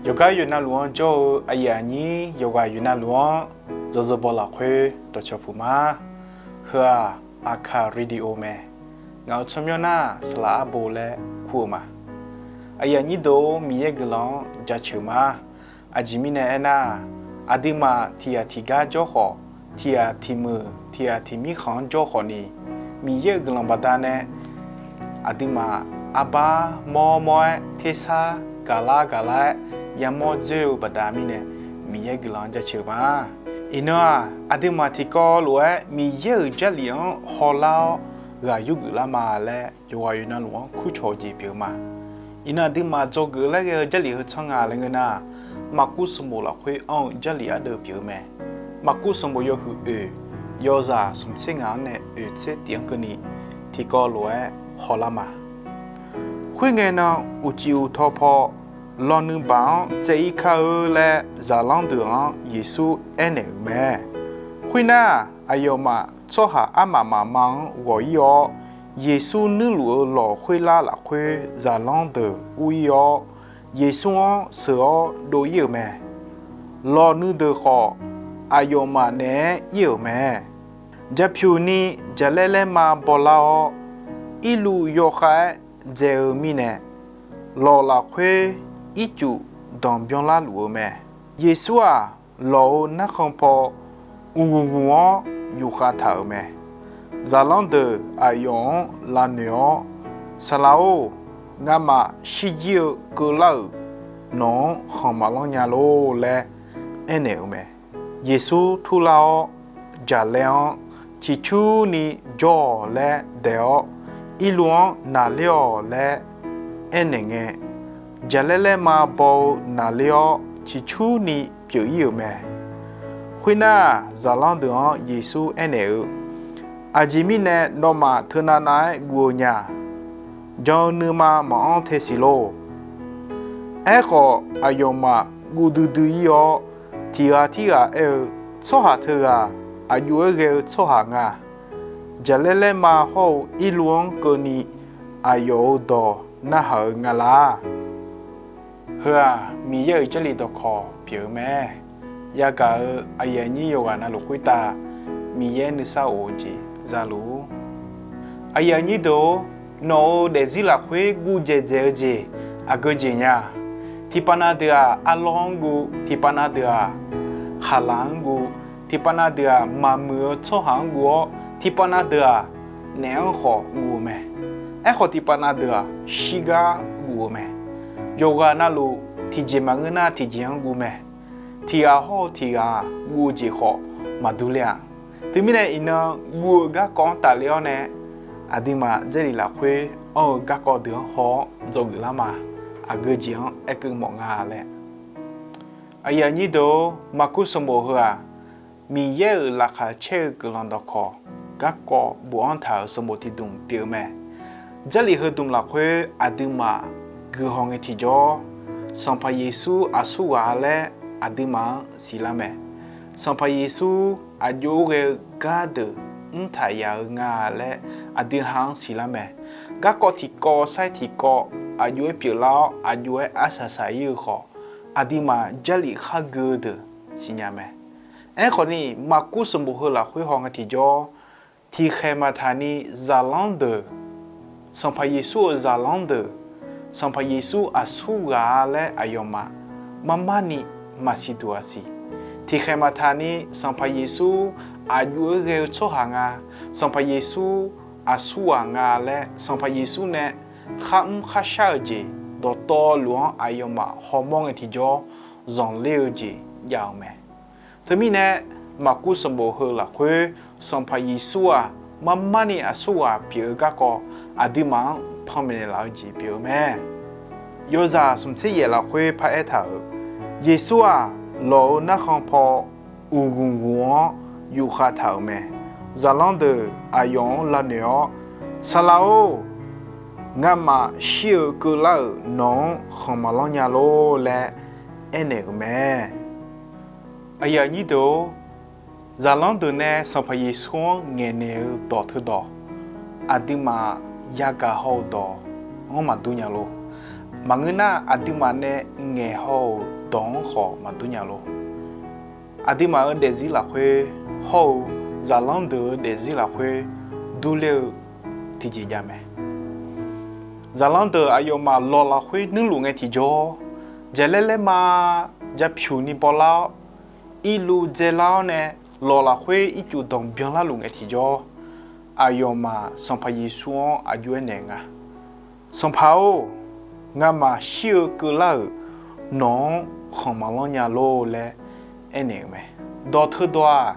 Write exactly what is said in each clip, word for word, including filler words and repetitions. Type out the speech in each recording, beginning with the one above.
Yawqgar yawqnavluf-anr jawr-eu aqyuif aqnyir yawqghaq yawqnavluf-anr, yawzeu baw lafkhoer dawqcawq puq ma. Heu-aq, Aqkaq Radio mae. Ngaq-euq tsawrmyanr nar, Saqlaq Arbo laer kur-eu ma. Aqyuif aqnyir deuq-or, Miqyaer guiqlanq-anr jaceuq ma. Aqjeq mirnae aernar, aqduimaf tiqghaq tiqgar jawr khawf, tiqghaq tiqmuiq tiqghaq tiqmirkhanq-anr jawr khawf ni, Miqyaer-euq guiqlanq baqdanae aqduimaf arbar mawrmawr-aer tersar gaqlar gaqlar-aer yamawr dzoer-eu baqda mirnae, Miqyaer guiqlanq-anr jaceuq ma. Iqnan-aq, aqduimaf tiqkawv lof-aer Miqyaer-euq Jarlif-anr hawlar-awr ghaq yurgeuf lar ma laer yawqghaq yawqnavluf-anr kurcawq-eu jeq pyeuf-eu ma. Iqnan aqduimaf dzawgeuf laer ghae-eu Jarlif heu tsanr nga laer ngeur nar, Maqkuv sanqbof lafkhoer anr-eu Jarlif ardeuv pyeuf-eu mae. Maqkuv sanqbof yawhuiq oeq, yawzaq smq tser ngaq-anr nae oeq tser tif-anr keuvni tiqkawv lof-aer hawlar ma. Khoerngae nan, uqcif uqtaw paw lawnui baq-anr tsaev-ir kar-eur laer, zaqlanr deuq-anr Yeqsur aernaeq-euq mae. Khoernar, aqyawfmaf tsawrhaq armaf mafma-anr ghawq-ir-awr, Yeqsur nuirluf-eu lawq khoerlar lafkhoer zaqlanr deuq ur-ir-awr, Yeqsur-anr sheuq-awr dov-ir-euq mae. Lawq nuideuq khawf, aqyawfmaf naeq-aer ir-euq mae. Jaqpyuq ni jaqlaer laerma bawlar-awr, irluv yawkhav-aer dzae-eu mirnae, lawq lafkhoer ircuf danqbyan larluf-eu mae. Yeqsur-aq, lawq-euq narkhan paw uqghuq ghuq-awr yufkhav taq-euq mae. Zaqlanr deuq aqyawf-anr lavnoeq-awr, Saqlaq-or, ngamaf shirjir-eu keuvlar-euq nawq-anr khanq maqlanr nya lor laer aernaeq-euq mae. Yeqsur turlar-awr, jaqlaer-anr, Ciqcurni jawr-awq laer daeq-awr, irluv-anr naqler-awq laer aernaeq ngae, jaqlaer laerma baw-eu naqler-awr ciqcurni pyeuf-ir-euq mae. Khoernar, zaqlanr deuq-anr Yeqsur aernaeq-eu, Aqjeq mirnae nawmaf teunav nav-aer guv-eu nya? Jan-eu nuima maqanr te siq lor. Aerkhawf, aqyawfmaf guv duidui-ir-awr, tiq ghaq tirghaq aer-eu, Tsawrhaq teughaq aq jov-aer ghae-eu tsawrhaq nga. Jaqlaer laerma hawr-eu irluv-anr keuvni aqyawf-euq dawq narhaq-eu nga la. Heu-aq, Miqyaer-euq Jarlif dawqkawq pyeuf-eu mae. Yagaq-euq aqyuif aqnyir yawqghaq navluf khoertav Miqyaer nuisar of-eu jeq za luf-ur. Aqyuif aqnyir deuq-or, nawq-euq daefzir lafkhoer guv dzaeq dzaeq-eu jeq aqgeu jeq nya? Tiqpav nav deuq-aq, arlawr-anr guv, tiqpav nav deuq-aq, khaqlaq-anr guv, tiqpav nav deuq-aq, maqmuiq-eu tsawrhaq-anr guv-awr, tiqpav nav deuq-aq, naef-anr khawf guv-eu mae. Aerkhawf, tiqpav nav deuq-aq, shirgar guv-eu mae. Yawqghaq navluf, tiqjeq maqngeur nar, tiqjeq-anr guv mae. Tiq ghaq hawr-eu tiq ghaq guv-eu jeq khawf maqdur ler-a. Teumirnae, iqnan guv-eu garkawv-anr tafler-awr nae, aqduimaf Jarlif lafkhoer anr-eu garkawv deuq-anr haw-awr dzawgeuf lar ma. Aqgeu jeq-anr aerkeuv mawf nga laer. Aqyuif aqnyir deuq-or, Maqkuv sanqbof heu-aq, Miqyaer-euq laqkhaq caer-eu guiqlanq dawqkawq garkawv bof-anr taq-euq sanqbof tiqdmq pyeuf-eu mae. Jarlif heudmq lafkhoer aqduimaf guihaw ngae tiqjawr, Sanqpaq Yeqsur aqsurghaq laer aqduimaf-anr siqlar mae. Sanqpaq Yeqsur aq jov-aer ghae-eu gardeuq mrtaq yaf-eu nga laer aqdui ha-anr siqlar mae. Garkawv tiqkawv sair tiqkawv aq jov-aer pyeuflar-awr, aq jov-aer arsaq saq-ir-eu khawf, aqduimaf Jarlif khar gui-eu deuq siqnya mae. Aerkhawf ni, Maqkuv sanqbof heu lafkhoer haw ngae tiqjawr, tiqkhaeq maqtaq ni zaqlanr deuq, Sanqpaq Yeqsur-euq zaqlanr deuq, Sanqpaq Yeqsur aqsurghaq-a laer aqyawfmaf marmar ni maqsiq duq-aq siq. Tiqkhaeq maqtaq ni Sanqpaq Yeqsur aq jov-aer ghae-eu tsawrhaq nga, Sanqpaq Yeqsur aqsurghaq nga laer, Sanqpaq Yeqsur nae kharmr kharshar-euq jeq dawqtawvluf-anr aqyawfmaf hawmawr ngae tiqjawr zanqler-eu jeq jav-eu mae. Teumirnae, Maqkuv sanqbof heu lafkhoer Sanqpaq Yeqsur-aq, marmar ni aqsurghaq pyeuf-eu garkawv aqduimaf-anr panmaeq naeqlaf-eu jeq pyeuf-eu mae. Yawzaq smq tser yaef lafkhoer paraer taq-euq, Yeqsur-aq, lawq-euq narkhan paw uqghuq ghuq-anr yufkhav taq-euq mae. Zaqlanr deuq aqyawf-anr lavnoeq-awr, Saqlaq-or, ngamaf shir-eu keuvlar-euq nawq-anr khanq maqlanr nya lor laer aernaeq-euq mae. Aqyuif aqnyir deuq-or, zaqlanr deuq nae Sanqpaq Yeqsur-anr ngaeqnaeq-eu dawq teudawq, aqduimaf yagaq haw-eu dawq-anr maqdur nya lor. Maqngeur nar, aqduimaf nae ngaeqhaw-euq dawq-anr khawf maqdur nya lor. Aqduimaf-euq daefzir lafkhoer hawr-eu zaqlanr deuq-euq daefzir lafkhoer durler-eu tiqjeq jav mae. Zaqlanr deuq aqyawfmaf lawq lafkhoer nuirluf ngae tiqjawr, jaqlaer laerma japyuq ni bawlar-awr, irluv dzaelar-awr nae lawq lafkhoer ircuf danqbyan larluf ngae tiqjawr, aqyawfmaf Sanqpaq Yeqsur-anr aqjox aernaeq-eu nga, Sanqpaq-or, ngamaf shir-eu keuvlar-euq nawq-anr khanq maqlanr nya lor laer aernaeq-euq mae. Dawq teudawq-aq,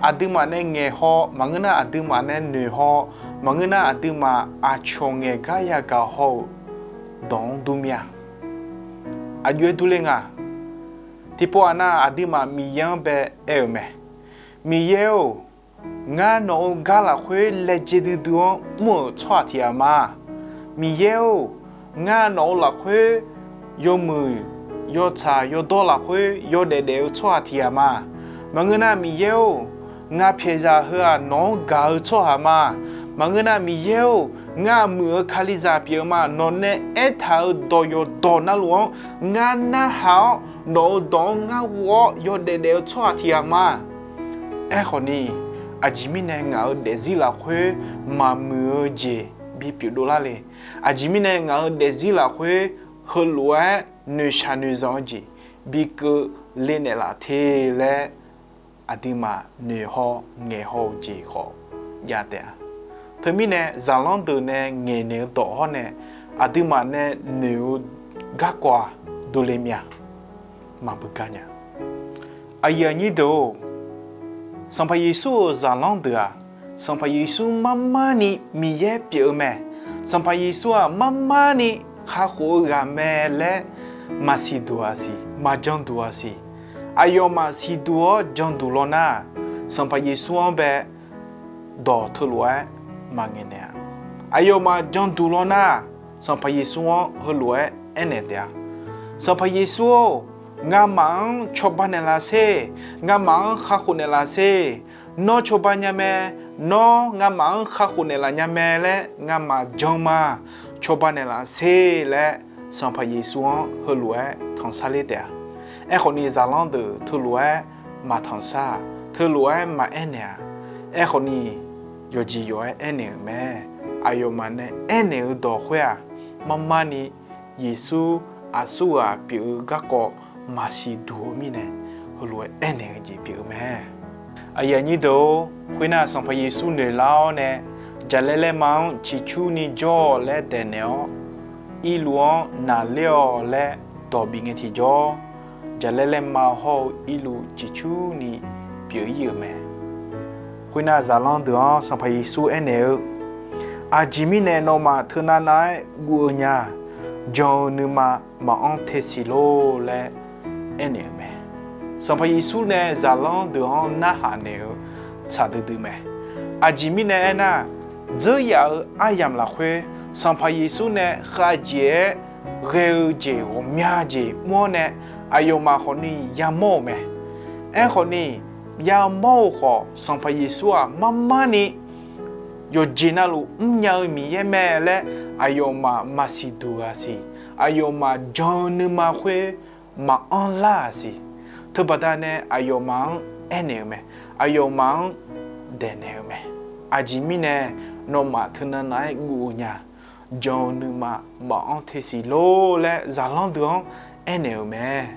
aqduimaf nae ngaeqhaw, maqngeur nar aqduimaf nae noeqhaw, maqngeur nar aqduimaf aqcawq ngaeqgar yagaq haw-euq dawq-anr dur mir-a. Aqjox-aer durler nga. Tiqpov-aq nar, aqduimaf Miqyaer-anr bae aer-euq mae. Miqyaer-or, ngar nawq-euq gar lafkhoer laejae duidui-anr mr-euq tsawrhaq tiq ghaq ma. Miqyaer-or, ngar nawq-euq lafkhoer yawmuiq yawtsaq yawdawr lafkhoer yawdaef daef-eu tsawrhaq tiq ghaq ma. Maqngeur nar, Miqyaer-or, ngaq pyaeqzaq heu-aq nawq-anr gaq-eu tsawrhaq ma. Maqngeur nar, Miqyaer-or, ngar muiq-eu Kalizaq pyeuf-eu ma. Nawq nae aertaq-euq dawq yawqdawq navluf-anr ngar narhaq-awr, nawq-euq dawq-anr ngar ghof-awr yawdaef daef-eu tsawrhaq tiq ghaq ma. Aerkhawf ni, aqjeq mirnae ngaq-euq daefzir lafkhoer maqmuiq-eu jeq bipyeuf dovlar le. Aqjeq mirnae ngaq-euq daefzir lafkhoer heulof-aer noeqshaq noeqzanq-eu jeq bi keuvle naeqlaf te laer, aqduimaf noeqhaw ngaeqhaw-eu jeq khawf jav taef-a. Teumirnae, zaqlanr deuq nae ngaeqnaeq-eu dawq hawr nae aqduimaf nae noeq-eu garkawv-aq, durler mir-a. Maqbeugar nya. Aqyuif aqnyir deuq-or, Sanqpaq Yeqsur-euq zaqlanr deuq-aq, Sanqpaq Yeqsur marmarni Miqyaer pyeuf-eu mae. Sanqpaq Yeqsur-aq, marmarni kakhof-eu ghaq mae laer maqsiq duq-a siq, maqjan duq-a siq. Aqyawfmaf siqduq-awr janduq law nar, Sanqpaq Yeqsur-anr bae dawq teulof-aer maqngaeq naeq-a. Aqyawfmaf janduq law nar, Sanqpaq Yeqsur-anr heulof-aer aernaeq taef-a. Sanqpaq Yeqsur-or, ngamaf-anr cawba naeqlaf sher. Ngamaf-anr kakhof naeqlaf sher. Nawr cawba nya mae. Nawr ngamaf-anr kakhof naeqlaf nya mae laer ngamaf jan ma. Cawba naeqlaf sher laer Sanqpaq Yeqsur-anr heulof-aer tanqsar ler taef-a. Aerkhawf ni, zaqlanr deuq teulof-aer maqtanqsar-aq, teulof-aer maqaer naeq-aq, aerkhawf ni, yawqjeq yawq-aer aernaeq-euq mae. Aqyawfmaf nae aernaeq-eu dawq khoer-aq, marmarni Yeqsur aqsurghaq pyeuf-eu garkawv maqsiq duq-eu mirnae, heulof-aer aernaeq-eu jeq pyeuf-eu mae. Aqyuif aqnyir deuq-or, khoernar, Sanqpaq Yeqsur noeqlar-awr nae, jaqlaer laerma-anr ciqcurni jawr-awq laer daeqnaeq-awr, irluv-anr naqler-awq laer dawq bif ngae tiqjawr, jaqlaer laerma hawr-eu irluv ciqcurni pyeuf-ir-euq mae. Khoernar, zaqlanr deuq-anr Sanqpaq Yeqsur aernaeq-eu, Aqjeq mirnae nawmaf teunav nav-aer guv-eu nya. Jan-eu nuima maqanr te siq lor laer aernaeq-euq mae. Sanqpaq Yeqsur nae zaqlanr deuq-anr narhaq naeq-eu tsaq duidui mae. Aqjeq mirnae aernar, dzeur yaf-eu aryamq lafkhoer Sanqpaq Yeqsur nae khavjeq-aer ghae-eu jeq ghawqmya jeq mr-awr nae, aqyawfmaf khawfni yamawr-euq mae. Aerkhawfni, yamawr-eu khawf, Sanqpaq Yeqsur-aq, marmarni yawqjeq navluf mrnya-eu Miqyaer mae laer aqyawfmaf maqsiq duq ghaq siq. Aqyawfmaf jan-eu nuima khoer maqanr lar-aq siq. Teubaqda nae aqyawfmaf-anr aernaeq-eu mae. Aqyawfmaf-anr daeqnaeq-eu mae. Aqjeq mirnae nawmaf teunav nav-aer guv-eu nya. Jan-eu nuima maqanr te siq lor laer zaqlanr deuq-anr aernaeq-euq mae.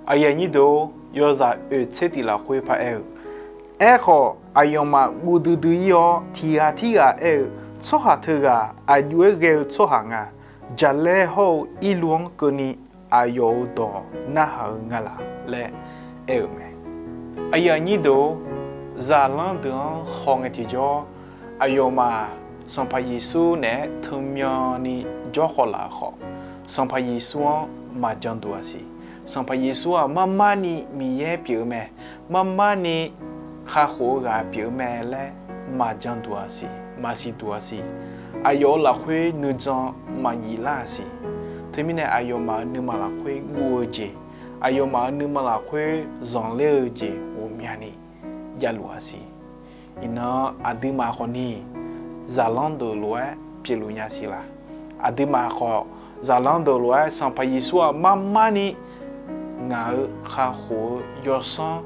Aqyuif aqnyir deuq-or, yawzaq oeq tser tiq lafkhoer paraer-eu, Aerkhawf, aqyawfmaf guv duidui-ir-awr, tiq ghaq tirghaq aer-eu, Tsawrhaq teughaq aqjox-aer ghae-eu tsawrhaq nga. Jaqlaer hawr-eu irluv-anr keuvni aqyawf-euq dawq narhaq-eu nga laq laer aer-euq mae. Aqyuif aqnyir deuq-or, zaqlanr deuq-anr hawngae tiqjawr, aqyawfmaf Sanqpaq Yeqsur naeq-aer teumyanni jawrkhawf laf-euq khawf, Sanqpaq Yeqsur-anr maqjan duq-aq siq. Sanqpaq Yeqsur-aq, marmarni Miqyaer pyeuf-eu mae. Marmarni kakhof-eu ghaq pyeuf-eu mae laer maqjan duq-aq siq, maqsiq duq-aq siq. Aqyawf-euq lafkhoer nuijan maqyif lar-aq siq. Teumirnae aqyawfmaf-euq nuima lafkhoer guv-eu jeq, aqyawfmaf-euq nuima lafkhoer zanqler-eu jeq ghawqmyani javluf-aq siq. Iqnan aqduimaf khawfni zaqlanr deuq lof-aer pyeufluf nya siq laq? Aqduimaf khawf zaqlanr deuq lof-aer Sanqpaq Yeqsur-aq marmarni ngaq-euq kakhof-eu yawsanr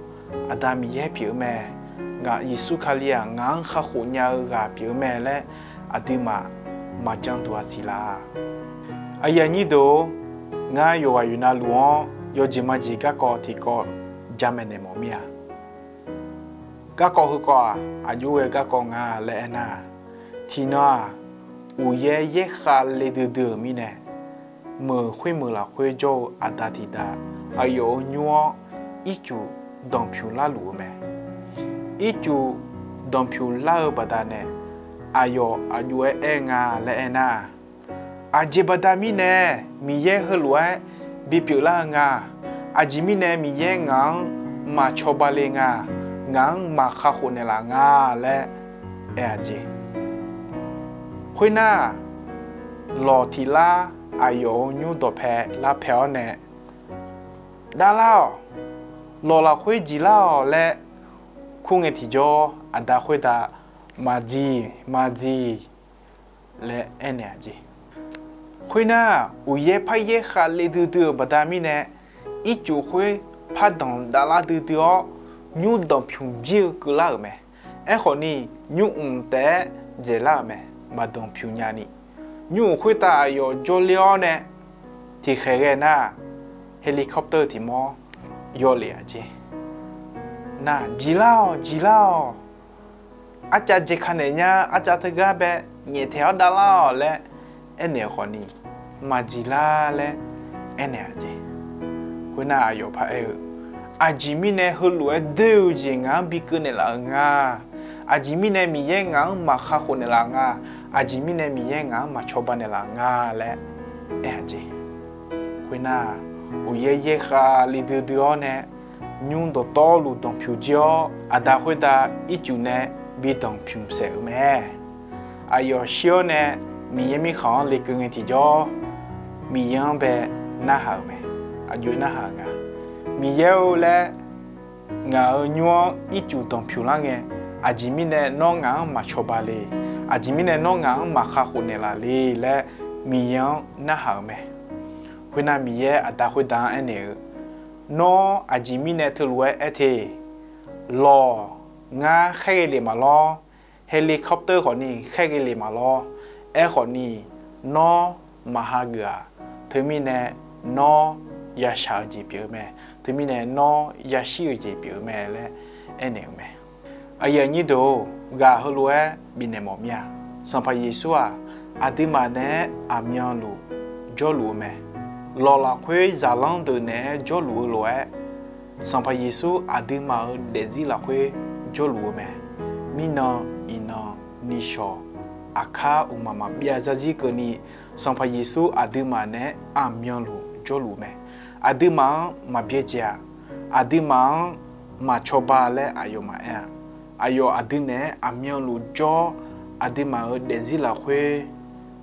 Aqda Miqyaer pyeuf-eu mae. Ngaq Yeqsur Kali-aq ngaq-anr kakhof nya-eu ghaq pyeuf-eu mae laer aqduimaf maqjan duq-a siq laq. Aqyuif aqnyir deuq-or, ngar yawqghaq yawqnavluf-anr yawjeq majeq garkawv tiqkawv jamaeq naeq mawf mir-a. Garkawv heukawv-aq, aqjox ghae garkawv nga laer aernar, tiqnan-aq, uqyaer yaerkhav le duidui-euq mirnae, meuq khoermeuq lafkhoer jawr-eu aqda tiqdav aqyawf-euq nymr-anr ircuf danqpymq larluf-eu mae. Ircuf danqpymq lar-eu baqdanae, aqyawf aqjox-aer aer nga laer aernar, aqjeq baqda mirnae Miqyaer heulof-aer bipyeuf lar-eu nga. Aqjeq mirnae Miqyaer ngaq-anr maqcawba le nga, ngaq-anr maqkakhof naeqlaf nga laer aer-a jeq. Khoernar, lawq tiqlar aqyawf-euq nymr dawqpae lar pae-awr nae, Davlar-awq, lawq lafkhoer jiqlar-awq laer kur ngae tiqjawr, aqda khoertav maqjiq maqjiq laer aernaeq-a jeq. Khoernar, uqyaer paryaer khavle duidui-euq baqda mirnae, ircuf khoer pardanq davlar duidui-awr, nymr danqpymq jir-eu keuvlar-euq mae. Aerkhawfni, nymr mq taef-aer dzaeqlar-euq mae. Maqdanqpymq nyani, nymr mq khoertav aqyawf jawrler-awr nae, tiqkhaeq ghae nar, helicopter tiq mawr yawlef-a jeq. Nar, jiqlar-awq, jiqlar-awq. Arcav dzaeqkaq naeq nya, arcav teugar bae nyaeftaeq-awr davlar-awq laer aernaeq-euq khawfni, maqjiq lar laer aernaeq-a jeq. Khoernar, aqyawf paraer-eu, aqjeq mirnae heulof-aer doer-eu jeq ngaq-anr bikeuv naeqlaf-euq nga. Aqjeq mirnae Miqyaer ngaq-anr maqkakhof naeqlaf nga. Aqjeq mirnae Miqyaer ngaq-anr maqcawba naeqlaf nga laer aer-a jeq. Khoernar, uqyaer yaerkhav le duidui-awr nae, nymr dawqtawvluf danqpymq jir-awr, aqda khoertav ircuf nae bi danqpymq saef-euq mae. Aqyawf shir-awr nae Miqyaer mirkhanq-anr lekeuv ngae tiqjawr, Miqyaer-anr bae narhaq-euq mae. Aqjox narhaq-eu nga, Miqyaer-or laer, ngaq-euq nymr-anr ircuf danqpymq lar ngae, aqjeq mirnae nawr ngaq-anr maqcawba le? Aqjeq mirnae nawr ngaq-anr maqkakhof naeqlaf le laer Miqyaer-anr narhaq-euq mae. Khoernar, Miqyaer aqda khoertav-anr aernaeq-eu, Nawr aqjeq mirnae teulof-aer aer te? Lawq, ngar khaerghae lef maqlawr. Helicopter khawfni khaerghae lef maqlawr. Aerkhawfni, nawr maqhageuf-aq, teumirnae nawr yashaq-eu jeq pyeuf-eu mae. Teumirnae nawr yashir-eu jeq pyeuf-eu mae laer aernaeq-eu mae. Aqyuif aqnyir deuq-or, ghaq heulof-aer bifnaeq mawf mir-a. Sanqpaq Yeqsur-aq, aqduimaf naeq-aer aqmyanluf jawrluf-eu mae. Lawq lafkhoer zaqlanr deuq naeq-aer jawrluf-eu lof-aer, Sanqpaq Yeqsur aqduimaf-euq daefzir lafkhoer jawrluf-eu mae. Mirnan, iqnan, nishawq, aqkar uqmaq maqbyav zarzir keuvni, Sanqpaq Yeqsur aqduimaf naeq-aer aqmyanluf jawrluf mae. Aqduimaf-anr maqbyaerdzae-a. Aqduimaf-anr maqcawba laer aqyawf maqaer-a. Aqyawf aqdui naeq-aer aqmyanluf jawr, aqduimaf-euq daefzir lafkhoer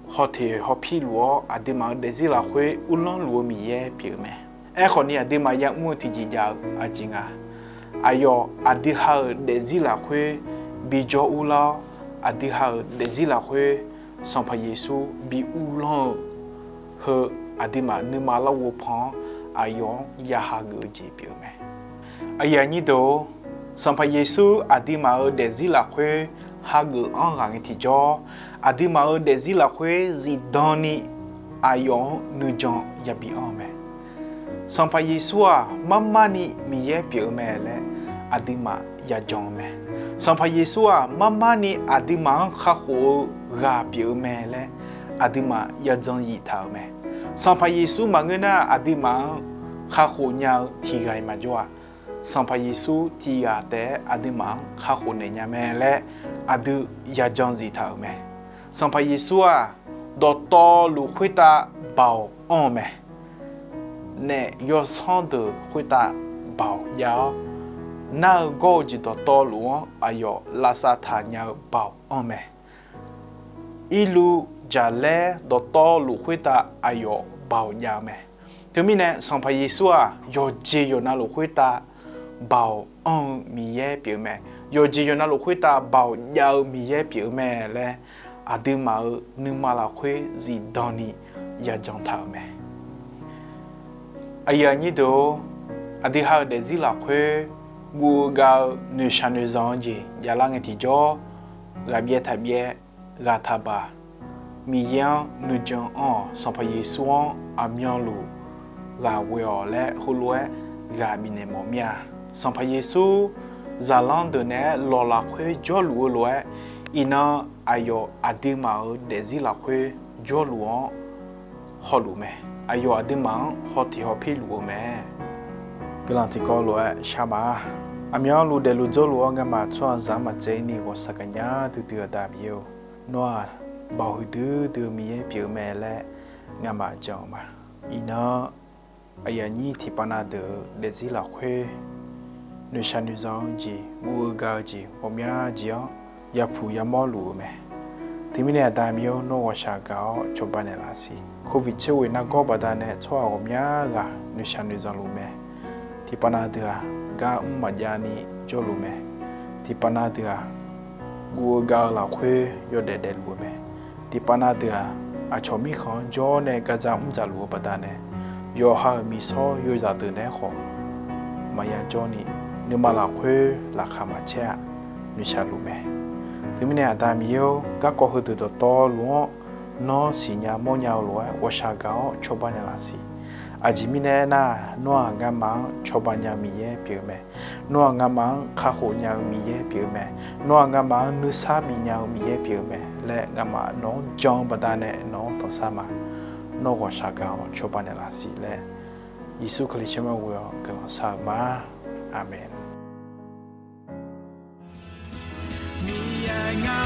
hawteq hawpir luf-awr, aqduimaf-euq daefzir lafkhoer uvlanr luf-eu Miqyaer pyeuf-eu mae. Aerkhawfni, aqduimaf yamr-eu tiqjeq jav-eu aqjeq nga. Aqyawf aqdui ha-euq daefzir lafkhoer bijawr urlar-awr, aqdui ha-euq daefzir lafkhoer Sanqpaq Yeqsur bi uvlanr-eu heu, aqduimaf nuima larghov pan-anr aqyawf-anr ya hageuf-eu jeq pyeuf-eu mae. Aqyuif aqnyir deuq-or, Sanqpaq Yeqsur aqduimaf-euq daefzir lafkhoer hageuf-anr ghaq ngae tiqjawr, aqduimaf-euq daefzir lafkhoer zifdan ni aqyawf-anr nuijan yabi anr-eu mae. Sanqpaq Yeqsur-aq, marmarni Miqyaer pyeuf-eu mae laer aqduimaf yajan-eu mae. Sanqpaq Yeqsur-aq, marmarni aqduimaf-anr kakhof-eu ghaq pyeuf-eu mae laer aqduimaf yajan zif taq-euq mae. Sanqpaq Yeqsur maqngeur nar, aqduimaf-anr kakhof nya-eu tiq ghaq-iq maqjawr-aq, Sanqpaq Yeqsur tiq ghaq taef-aer aqduimaf-anr kakhof naeq nya mae laer aqdui yajan zif taq-euq mae. Sanqpaq Yeqsur-aq, dawqtawvluf khoertav baoq anr-eu mae. Naef yawsanr deuq khoertav baoq jav-awr, nar-eu gawr-eu jeq dawqtawvluf-anr aqyawf lavsav taq nya-eu baoq anr-eu mae. Irluv jaqlaer dawqtawvluf khoertav aqyawf baoq jav-eu mae. Teumirnae Sanqpaq Yeqsur-aq, yawqjeq yawqnavluf khoertav baoq anr-eu Miqyaer pyeuf-eu mae. Yawqjeq yawqnavluf khoertav baoq jav-eu Miqyaer pyeuf-eu mae laer aqduimaf-euq nuima lafkhoer zifdan ni yajan taq-euq mae. Aqyuif aqnyir deuq-or, aqdui ha-euq daefzir lafkhoer guv-eu gav-eu noeqshaq noeqzanq-eu jeq javlar ngae tiqjawr, ghaqbyaev taqbyaev, ghaq taqbaq, Miqyaer-anr nuijan anr-awq. Sanqpaq Yeqsur-anr aqmyanluf ghaq ghoe-awq laer heulof-aer ghaq bifnaeq mawf mir-a. Sanqpaq Yeqsur zaqlanr deuq naeq-aer lawq lafkhoer jawrluf-eu lof-aer, iqnan aqyawf aqduimaf-euq daefzir lafkhoer jawrluf-anr hawluf mae. Aqyawf aqduimaf-anr haw tiq haw pir luf-eu mae. Guiqlanq tiqkawv lof-aer shar ma-a. Aqmyanluf daefluf dzawrluf-awr ngamaf tsawrhaqzaq-anr maqtsaev ni ghawqshaq gaqnya duidui-eu Aqda Miqyaer-or, nawr-aq baoq huiqdui dui-eu Miqyaer pyeuf-eu mae laer ngamaf jan-eu ma. Iqnan aqyuif aqnyir tiqpav nav deuq-euq daefzir lafkhoer noeqshaq noeqzanq-eu jeq, guv-eu gav-eu jeq ghawqmya jeq-anr yapuq yamawr luf-eu mae. Teumirnae Aqda Miqyaer-or, nawr ghawqshaq gaq-awr cawba naeqlaf siq. Covid tser ghoeq nargawr baqdanae tsawrhaq ghawqmya ghaq noeqshaq noeqzanq luf mae. Tiqpav nav deuq-aq, gar mr maqjav ni jawrluf mae. Tiqpav nav deuq-aq, guv-eu gav-eu lafkhoer yawdaef daefluf-eu mae. Tiqpav nav deuq-aq, aqcawq mirkhanq-anr jawr nae gardzaq mr dzaqluf-eu baqdanae, yawqha-euq miqsawr yawzaq deuq naeq-aer khawf maqya jawr ni, nuima lafkhoer laqkhaq maqcaer-a noeqshaq luf mae. Teumirnae Aqda Miqyaer-or, garkawv heudeuq dawqtawvluf-anr nawr siqnya mawrnya-eu lof-aer ghawqshaq gaq-awr cawba naeqlaf siq. Aqjeq mirnae aernar, nawr-aq ngamaf-anr cawba nya-eu Miqyaer pyeuf-eu mae. Nawr-aq ngamaf-anr kakhof nya-eu Miqyaer pyeuf-eu mae. Nawr-aq ngamaf-anr nuisar bifnya-eu Miqyaer pyeuf-eu mae laer ngamaf nawq-anr jan-eu baqdanae nawq-anr tanqsar ma. Nawr ghawqshaq gaq-awr cawba naeqlaf siq laer, Yeqsur Kali tsawrmyanr ghoe-awr guiqlanq shar-eu ma. Aqmeq. Miqyaer nga